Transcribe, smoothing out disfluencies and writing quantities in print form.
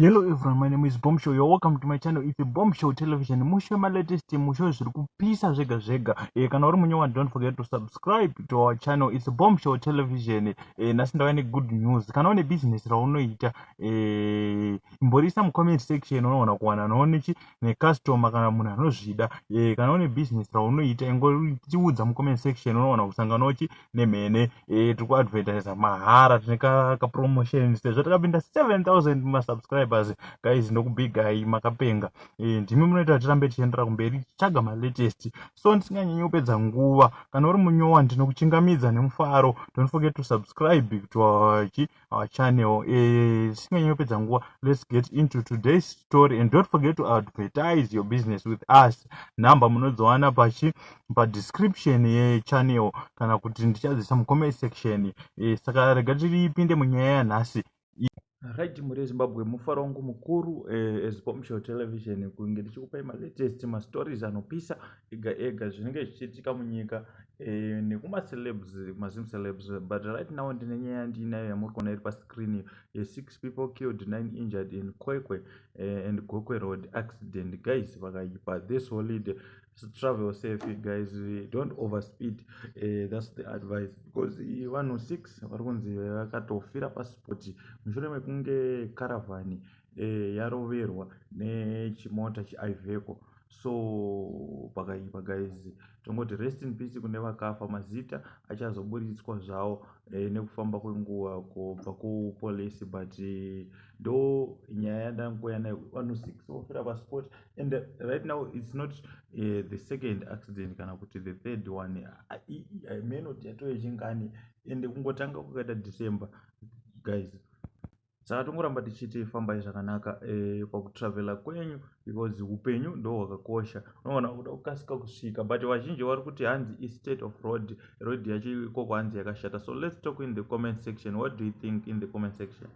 Hello everyone, my name is Bomb Show. You're welcome to my channel. It's a Bomb Show Television. Musho malatest, musho zviri kupisa zvega zvega. Kana uri munyowa, don't forget to subscribe to our channel. It's a Bomb Show Television. Nhasi ndauya negood news. Kana une business raunoita, imborisa mucomment section, unoona kuwana noonechi necustomer kana munhu anozvida. Kana une business raunoita, ingotiudza mucomment section, unoona kusanganawo chi nemhene. Tiri kuadvertisa mahara, tine kapromotion sezvo takapinda 7000 masubscribers. Guys, ndokubigai, makapenga. Ndimi munoita tirambe tichiendera kumberi tichitsvaga malatest. So ndisinganyanyi kupedza nguva, kana uri munyowa, ndinokuchingamidza nemufaro. Don't forget to subscribe to our channel. Tisinganyanyi kupedza nguva, let's get into today's story and don't forget to advertise your business with us. Nhamba munodziwana pachi padescription yechannel kana kuti ndichadzisa mucomment section. Saka rega tiripinde munyaya yanhasi. Right, mhuri yeZimbabwe, mufaro wangu mukuru as Bomb Show Television kunge tichikupai malatest mastories anopisa ega ega, zvinenge zvichiitika munyika nekumacelebs, mazim celebs. But right now ndine nyaya yandiinayo yamuri kuona iri pascreen: six people killed, nine injured in Kwekwe and Gokwe road accident. Guys, vakaipa. This holiday, travel safe, guys. Don't overspeed. That's the advice, because vanhu six vari kunzi vakatofira paspot mushure mekunge karavhani yaroverwa nechimota chiIveco. So pakaipa, guys. Tongoti rest in peace kune vakafa. Mazita achazoburitswa zvavo nekufamba kwenguva kubva kupolisi, but ndo nyaya yandangoya nayo. Vanhu six vofira paspot, and right now it's not the second accident kana kuti the third one. Menoti yatove chingani? Ende kungotanga kwakaita December, guys. Saka tongoramba tichiti fambai zvakanaka pakutravhela kwenyu, because upenyu ndo hwakakosha. Unoona kuda kukasika kusvika, but vazhinji vari kuti hanzi istate of road, road yacho ikoko hanzi yakashata. So let's talk in the comment section. What do you think in the comment section?